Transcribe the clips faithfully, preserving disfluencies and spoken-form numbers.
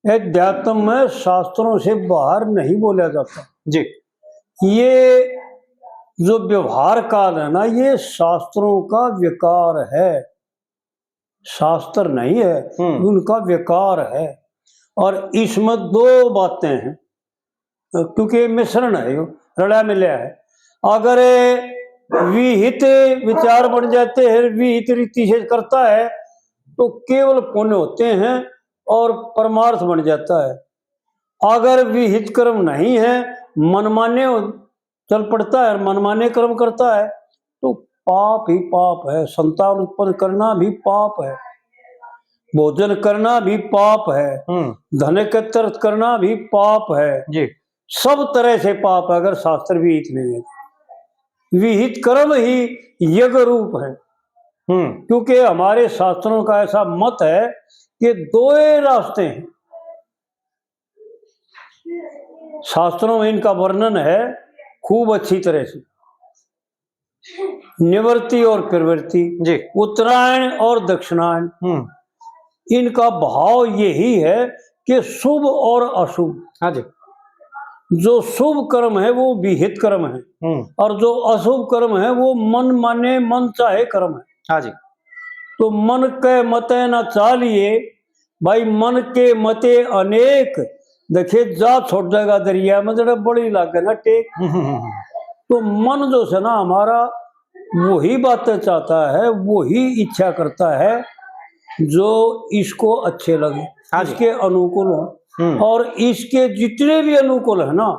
अध्यात्म में शास्त्रों से बाहर नहीं बोला जाता। जी। ये जो व्यवहार काल है ना, ये शास्त्रों का विकार है, शास्त्र नहीं है, हम्म। उनका विकार है। और इसमें दो बातें हैं, क्योंकि ये मिश्रण है, यो रला मिला है। अगर विहित विचार बन जाते हैं, विहित रीति से करता है, तो केवल पुण्य होते हैं और परमार्थ बन जाता है। अगर विहित कर्म नहीं है, मनमाने चल पड़ता है और मनमाने कर्म करता है, तो पाप ही पाप है। संतान उत्पन्न करना भी पाप है, भोजन करना भी पाप है, हम्म। धन एकत्रित करना भी पाप है। जी। सब तरह से पाप है, अगर शास्त्र विहित नहीं है। विहित कर्म ही यज्ञ रूप है। हम्म। क्योंकि हमारे शास्त्रों का ऐसा मत है कि दो ही रास्ते हैं। शास्त्रों में इनका वर्णन है खूब अच्छी तरह से, निवृत्ति और प्रवृत्ति, जी। उत्तरायण और दक्षिणायन। हम्म। इनका भाव यही है कि शुभ और अशुभ। हाँ जी। जो शुभ कर्म है, वो विहित कर्म है, हम्म। और जो अशुभ कर्म है, वो मन माने, मन चाहे कर्म है। हाँ जी। तो मन के मते ना चालिए, भाई, मन के मते अनेक, देखे जा छोड़ देगा दरिया में, जरा बड़ी लागे ना टेक। हम्म, हम्म, हम्म। तो मन जो है ना हमारा, वही बातें चाहता है, वही इच्छा करता है जो इसको अच्छे लगे, हाँ जी। इसके अनुकूल हो। हम्म। और इसके जितने भी अनुकूल है ना,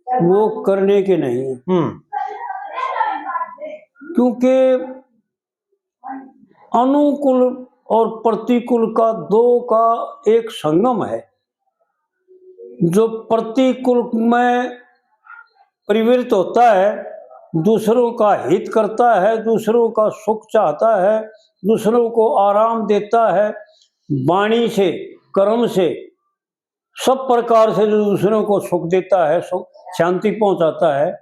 वो करने के नहीं है। हम्म। क्योंकि अनुकूल और प्रतिकूल का, दो का एक संगम है। जो प्रतिकूल में प्रवृत्त होता है, दूसरों का हित करता है, दूसरों का सुख चाहता है, दूसरों को आराम देता है, वाणी से, कर्म से, सब प्रकार से जो दूसरों को सुख देता है, सुख, शांति पहुंचाता है,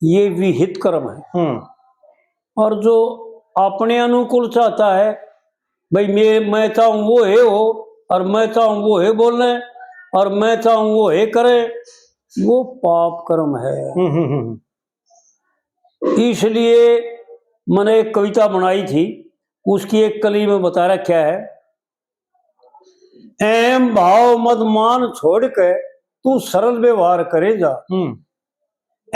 ये विहित कर्म है। हम्म। और जो अपने अनुकूल चाहता है, भाई, मैं, मैं चाहूं वो हे हो और मैं चाहूं वो हे बोले और मैं चाहूं वो हे करे, वो पाप कर्म है। हम्म, हम्म, हम्म। इसलिए मैंने एक कविता बनाई थी, उसकी एक कली में बता रखा है, अहम भाव मद मान छोड़ के तू सरल व्यवहार करे जा। हम्म।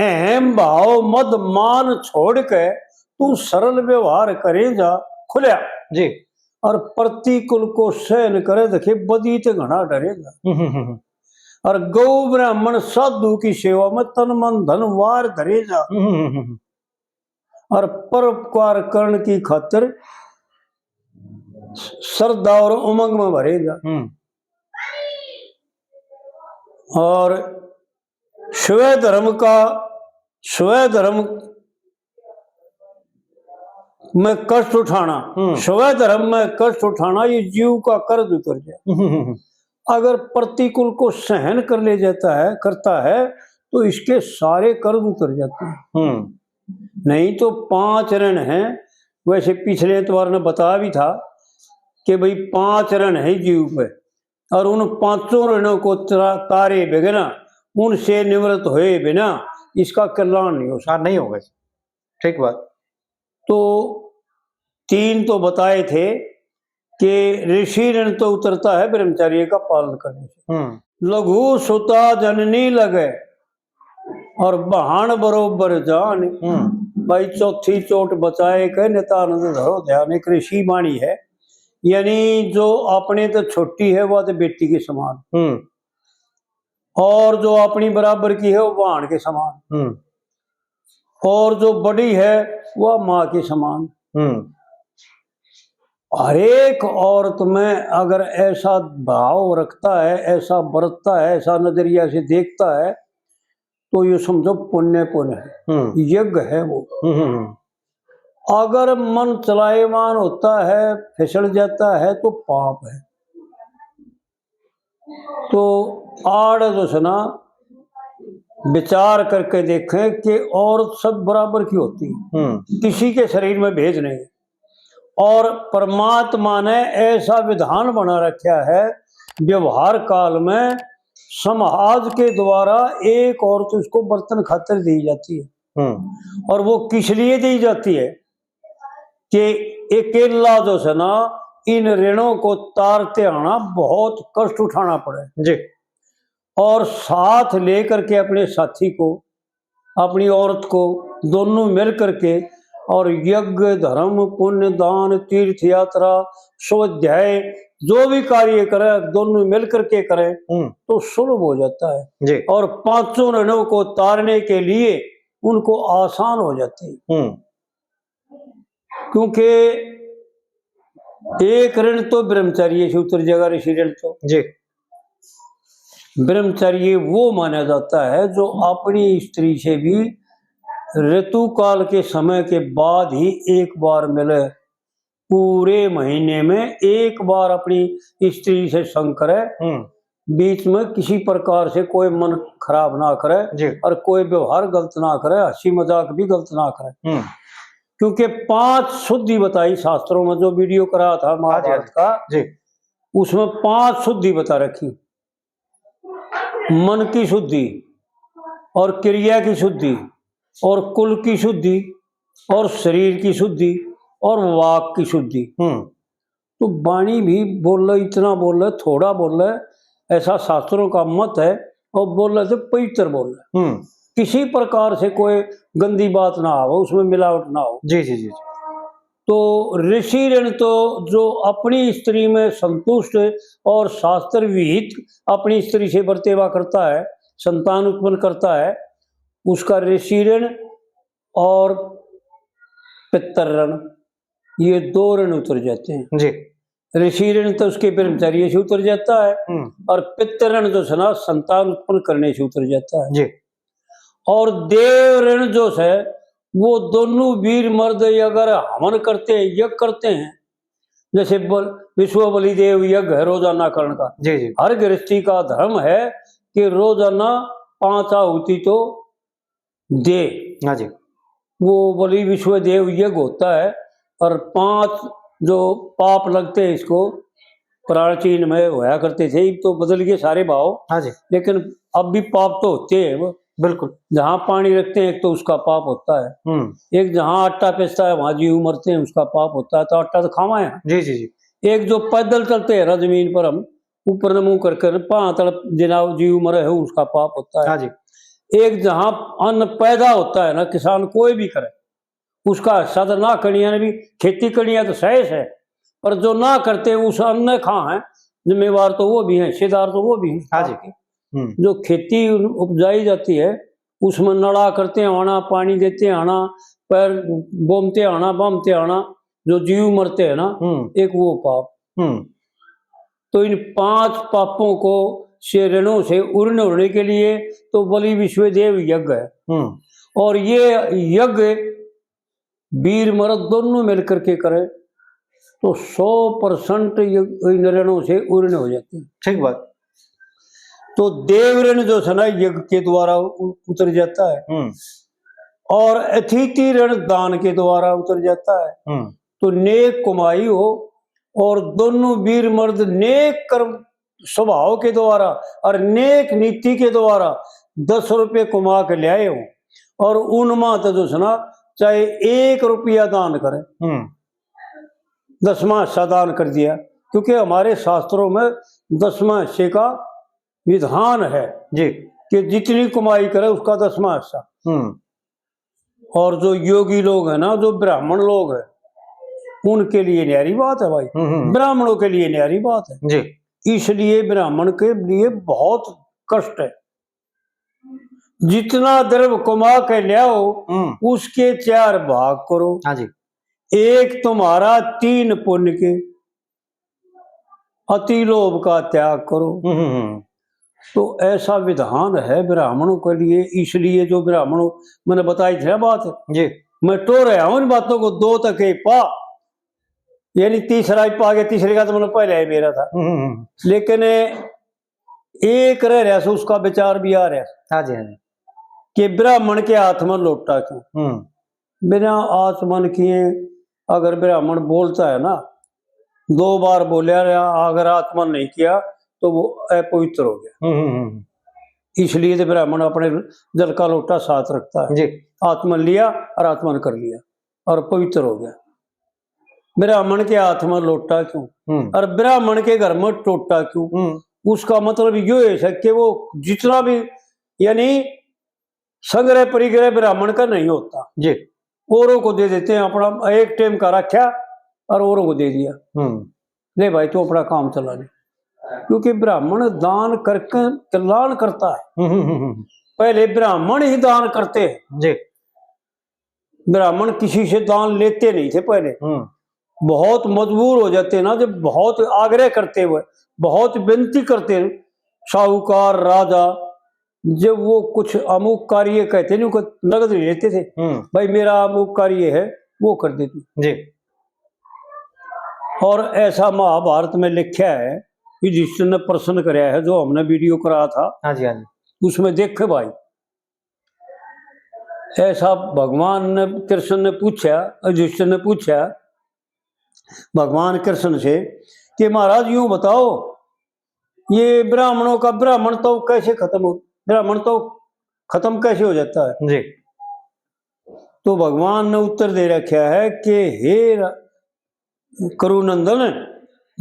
अहम भाव मद मान छोड़ के तू सरल व्यवहार करे जा, खुल्या। जी। और प्रतिकूल को सहन करे, देखे बदी ते घना डरे जा। हम्म, हम्म, हम्म। और गौ ब्राह्मण साधु की सेवा में तन मन धन वार धरे जा। हम्म, हम्म, हम्म। और परोपकार करण की खातिर श्रद्धा और उमंग में भरे जा। हम्म। और स्व धर्म का, स्व धर्म में कष्ट उठाना, हम्म। स्व धर्म में कष्ट उठाना, ये जीव का कर्ज उतर जाए। हम्म, हम्म, हम्म। अगर प्रतिकूल को सहन कर ले जाता है, करता है, तो इसके सारे कर्ज उतर जाते हैं। हम्म। नहीं तो पांच रण हैं, वैसे पिछले एतवार ने बताया भी था कि भाई, पांच रण हैं जीव पे, और उन पांचों रणों को ता-, तारे बिना, उनसे निवृत्त हुए बिना इसका कल्याण नहीं हो सकता। हाँ, नहीं होगा। ठीक बात। तो तीन तो बताए थे कि ऋषि ऋण तो उतरता है ब्रह्मचर्य का पालन करने से। हम्म। लघु सुता जननी लगे और बहान बरोबर जान। हम्म। भाई, चौथी चोट बचाए के नित्यानंद धरो ध्यान, एक ऋषि वाणी है। यानी जो अपने तो छोटी है, वह तो बेटी के समान। हम्म। और जो अपनी बराबर की है, वो बहान के समान। हम्म। और जो बड़ी है, वह माँ के समान। हम्म। हर एक औरत में अगर ऐसा भाव रखता है, ऐसा बरतता है, ऐसा नजरिया से देखता है, तो ये समझो पुण्य पुण्य है, हम्म। यज्ञ है वो। हम्म, हम्म, हम्म। अगर मन चलायमान होता है, फिसल जाता है, तो पाप है। तो आड़ जो है ना, विचार करके देखें कि औरत सब बराबर की होती है, हम्म। किसी के शरीर में भेद नहीं। और परमात्मा ने ऐसा विधान बना रखा है व्यवहार काल में समाज के द्वारा एक औरत उसको बर्तन खातर दी जाती है। हम्म। और वो किस लिए दी जाती है कि अकेला जो है ना, इन ऋणों को तारते आना बहुत कष्ट उठाना पड़े। जी। और साथ लेकर के अपने साथी को, अपनी औरत को, दोनों मिल करके, और यज्ञ, धर्म, पुण्य, दान, तीर्थ यात्रा, स्वाध्याय, जो भी कार्य करे, दोनों मिल करके करें, हम्म। तो सुलभ हो जाता है। जी। और पांचों ऋणों को तारने के लिए उनको आसान हो जाती है। हम्म। क्योंकि एक ऋण तो ब्रह्मचर्य से उतर जाएगा, ऋषि ऋण तो। जी। ब्रह्मचर्य वो माना जाता है जो अपनी स्त्री से भी ऋतु काल के समय के बाद ही एक बार मिले, पूरे महीने में एक बार अपनी स्त्री से संग करे, हम्म। बीच में किसी प्रकार से कोई मन खराब ना करे जी। और कोई व्यवहार गलत ना करे, हंसी मजाक भी गलत ना करे। हम्म। क्योंकि पांच शुद्धि बताई शास्त्रों में, जो वीडियो करा था हाँ जी, हाँ महाभारत जी। का, जी। उसमें पांच शुद्धि बता रखी। मन की शुद्धि और क्रिया की शुद्धि और कुल की शुद्धि और शरीर की शुद्धि और वाक की शुद्धि। हम्म। तो वाणी भी बोले, इतना बोले, थोड़ा बोले, ऐसा शास्त्रों का मत है। और बोले तो पवित्र बोले। हम्म। किसी प्रकार से कोई गंदी बात ना हो, उसमें मिलावट ना हो। जी, जी, जी, जी। तो ऋषि ऋण तो जो अपनी स्त्री में संतुष्ट और शास्त्र विहित अपनी स्त्री से बर्तेवा करता है, संतान उत्पन्न करता है, उसका ऋषि ऋण और पितृ ऋण, ये दो ऋण उतर जाते हैं। जी। ऋषि ऋण तो उसके ब्रह्मचर्य से उतर जाता है हम्म। और पितृ ऋण जो है ना, संतान उत्पन्न करने से उतर जाता है। जी। और देव ऋण जो है, वो दोनों वीर मर्द अगर हवन करते हैं, यज्ञ करते हैं, जैसे बल-, विश्व बलि देव यज्ञ है रोजाना करण का। जी, जी। हर गृहस्थी का धर्म है कि रोजाना पांच आहुति तो दे। हाँ जी। वो बलि विश्व देव यज्ञ होता है और पांच जो पाप लगते हैं इसको, प्राचीन में होया करते थे, अब तो बदल गए सारे भाव। हाँ जी। लेकिन अब भी पाप तो होते हैं वो। बिल्कुल। जहाँ पानी रखते हैं, एक तो उसका पाप होता है, हम्म। एक जहाँ आटा पिसता है, वहाँ जीव मरते हैं, उसका पाप होता है, तो आटा तो खावा है। जी, जी, जी। एक जो पैदल चलते हैं ना जमीन पर, हम ऊपर न मुंह करके न पां तड़प जिना जीव मरे है, उसका पाप होता है। हाँ जी। एक जहाँ अन्न पैदा होता है ना, किसान कोई भी करे, उसका हिस्सा तो ना करिया ने भी, खेती करिया तो सहज है, पर जो ना करते उस अन्न खा है, जिम्मेवार तो वो भी है, हिस्सेदार तो वो भी है। हाँ जी। हम्म। जो खेती उपजाई जाती है, उसमें नड़ा करते आना, पानी देते आना, पैर बोमते आना, बामते आना, जो जीव मरते हैं ना, हम्म। एक वो पाप। हम्म। तो इन पांच पापों को, से ऋणों से उर्ण होने के लिए तो बलि विश्वदेव यज्ञ है। हम्म। और ये यज्ञ वीर मर्द दोनों मिल करके करें तो सौ परसेंट ये इन ऋणों से उर्ण हो जाते हैं। ठीक बात। तो देव ऋण जो है ना, यज्ञ के द्वारा उ-, उतर जाता है। हम्म। और अतिथि ऋण दान के द्वारा उतर जाता है। हम्म। तो नेक कमाई हो और दोनों वीर मर्द नेक कर्म स्वभाव के द्वारा और नेक नीति के द्वारा दस रुपये कमा के ले आए हो और उनमें तो जो है ना, चाहे एक रुपया दान करें, हम्म। दसवां हिस्सा दान कर दिया, क्योंकि हमारे शास्त्रों में दसवां हिस्से का विधान है जी। कि जितनी कमाई करे उसका दसवां हिस्सा। हम्म। और जो योगी लोग हैं ना, जो ब्राह्मण लोग हैं, उनके लिए न्यारी बात है भाई, हम्म, हम्म। ब्राह्मणों के लिए न्यारी बात है जी। इसलिए ब्राह्मण के लिए बहुत कष्ट है। जितना द्रव्य कमा के ले आओ, हम्म। उसके चार भाग करो। हाँ जी। एक तुम्हारा, तीन पुण्य के, अति लोभ का त्याग करो। हम्म, हम्म, हम्म। तो ऐसा विधान है ब्राह्मणों के लिए, इसलिए जो ब्राह्मणों, मैंने बताई थी ना बात जी। मैं टोर रहा हूं इन बातों को, दो तक एक पा, यानी तीसरा ही पा गया, तीसरे का तो मैंने पहले ही मेरा था। हम्म, हम्म, हम्म। लेकिन एक रह रहा से उसका विचार भी आ रहा हाँ जी, हाँ जी। कि ब्राह्मण के हाथ में लोटा क्यों? हम्म। बिना आचमन किए अगर ब्राह्मण बोलता है ना, दो बार बोलिया रहा, अगर आचमन नहीं किया, तो वो अपवित्र हो गया। हम्म, हम्म, हम्म। इसलिए तो ब्राह्मण अपने जल का लोटा साथ रखता है। जी। आत्मन लिया और आत्मन कर लिया और पवित्र हो गया। ब्राह्मण के हाथ में लोटा क्यों हम्म। और ब्राह्मण के घर में टोटा क्यों? हम्म। उसका मतलब यो है सर कि वो जितना भी, यानी संग्रह परिग्रह ब्राह्मण का नहीं होता। जी। औरों को दे देते हैं, अपना एक टाइम का रखा और औरों को दे दिया। हम्म। ले भाई, तू अपना काम चला ले, क्योंकि ब्राह्मण दान करके कल्याण करता है। हम्म, हम्म, हम्म, हम्म। पहले ब्राह्मण ही दान करते हैं। जी। ब्राह्मण किसी से दान लेते नहीं थे पहले। हम्म। बहुत मजबूर हो जाते ना, जब बहुत आग्रह करते हुए, बहुत विनती करते, साहूकार, राजा, जब वो कुछ अमुक कार्य कहते नहीं, उनको नगद नहीं लेते थे। हम्म। भाई, मेरा अमुक कार्य है, वो कर दे तू। जी। और ऐसा महाभारत में लिखा है, युधिष्ठिर ने प्रश्न कराया है, जो हमने वीडियो करा था, हाँ जी, हाँ जी। उसमें देखे भाई, ऐसा भगवान ने, कृष्ण ने पूछा, युधिष्ठिर ने पूछा भगवान कृष्ण से कि महाराज, यूं बताओ, ये ब्राह्मणों का ब्राह्मण तो कैसे खत्म हो, ब्राह्मण तो खत्म कैसे हो जाता है? जी। तो भगवान ने उत्तर दे रखा है कि हे र-, कुरुनंदन,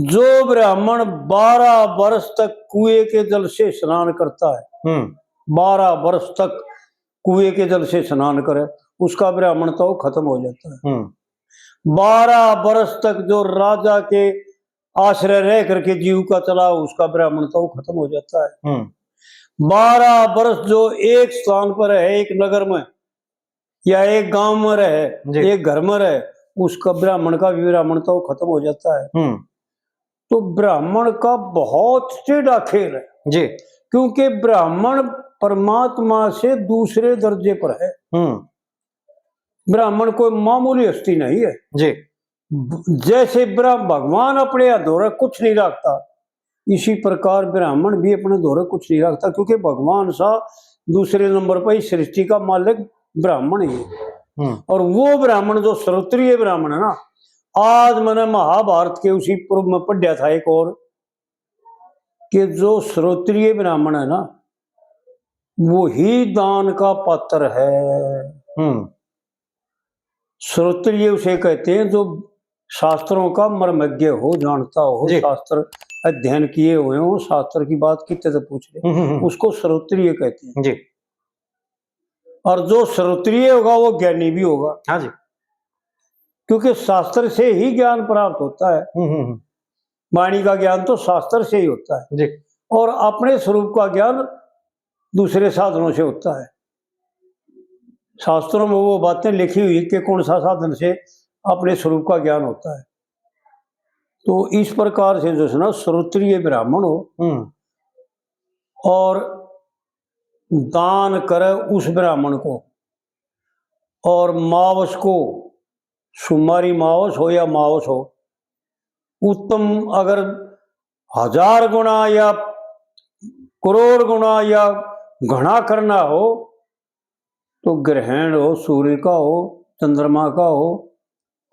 जो ब्राह्मण बारह वर्ष तक कुएं के जल से स्नान करता है, हम्म। बारह वर्ष तक कुएं के जल से स्नान करे, उसका ब्राह्मण तो खत्म हो जाता है। हम्म। बारह वर्ष तक जो राजा के आश्रय रह करके जीविका चलाओ, उसका ब्राह्मण तो खत्म हो जाता है। हम्म। बारह वर्ष जो एक स्थान पर है, एक नगर में या एक गांव में रहे, जी। एक घर में रहे, उसका ब्राह्मण का भी ब्राह्मण तो खत्म हो जाता है। हम्म। तो ब्राह्मण का बहुत टेढ़ा खेल है। जी। क्योंकि ब्राह्मण परमात्मा से दूसरे दर्जे पर है। हम्म। ब्राह्मण कोई मामूली हस्ती नहीं है। जी। ब-, जैसे ब्रह्म भगवान अपने धोरे कुछ नहीं रखता, इसी प्रकार ब्राह्मण भी अपने धोरे कुछ नहीं रखता, क्योंकि भगवान सा दूसरे नंबर पर इस सृष्टि का मालिक ब्राह्मण ही है। हम्म। और वो ब्राह्मण जो श्रोत्रिय ब्राह्मण है ना, आज मैंने महाभारत के उसी पूर्व में पढ़ा था एक और, कि जो श्रोत्रिय ब्राह्मण है ना, वो ही दान का पात्र है। हम्म। श्रोत्रिय उसे कहते हैं जो शास्त्रों का मर्मज्ञ हो, जानता हो, जी। शास्त्र अध्ययन किए हुए हो, शास्त्र की बात कितने से पूछ ले, हम्म, हम्म, हम्म। उसको श्रोत्रिय कहते हैं। जी। और जो श्रोत्रिय होगा, वो ज्ञानी भी होगा। हाँ जी। क्योंकि शास्त्र से ही ज्ञान प्राप्त होता है। हम्म, हम्म, हम्म। वाणी का ज्ञान तो शास्त्र से ही होता है। जी। और अपने स्वरूप का ज्ञान दूसरे साधनों से होता है। शास्त्रों में वो बातें लिखी हुई कि कौन सा साधन से अपने स्वरूप का ज्ञान होता है। तो इस प्रकार से जो है ना, श्रोत्रिय ब्राह्मण हो हम्म। और दान करे उस ब्राह्मण को, और मावस को, सुमारी मावस हो या मावस हो, उत्तम अगर हजार गुणा या करोड़ गुणा या घणा करना हो, तो ग्रहण हो, सूर्य का हो, चंद्रमा का हो,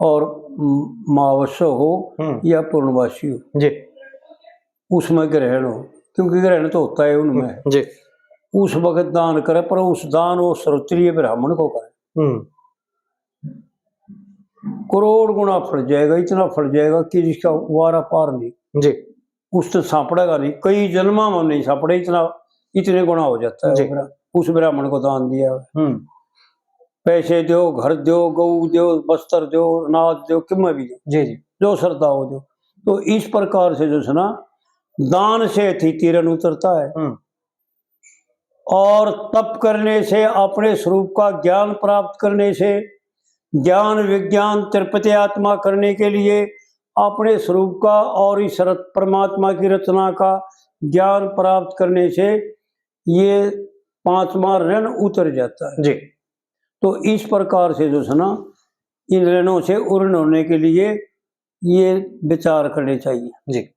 और म-, मावस हो हम्म। या पूर्णवासी हो, जी। उसमें ग्रहण हो, क्योंकि ग्रहण तो होता है उनमें। जी। उस वक्त दान करे, पर उस दान वो श्रोत्रिय ब्राह्मण को करे। हम्म। करोड़ गुणा फल जाएगा, इतना फल जाएगा कि जिसका वारा पार नहीं। जी। उससे सांपड़ेगा नहीं, कई जन्मा में नहीं सांपड़े, इतना, इतने गुणा हो जाता है जी। वो ब्रा-, उस ब्राह्मण को दान दिया। हम्म। पैसे दो, घर दो, गऊ दो, बस्तर दो, अनाज दो, किमें भी दो, जी, जी। जो श्रद्धा हो दो। तो इस प्रकार से जो है ना, दान से अतिथि ऋण उतरता है। हम्म। और तप करने से, अपने स्वरूप का ज्ञान प्राप्त करने से, ज्ञान विज्ञान तृप्ति आत्मा करने के लिए, अपने स्वरूप का और इस रत-, परमात्मा की रचना का ज्ञान प्राप्त करने से ये पांचवा ऋण उतर जाता है। जी। तो इस प्रकार से जो है ना, इन ऋणों से उर्ण होने के लिए ये विचार करने चाहिए। जी।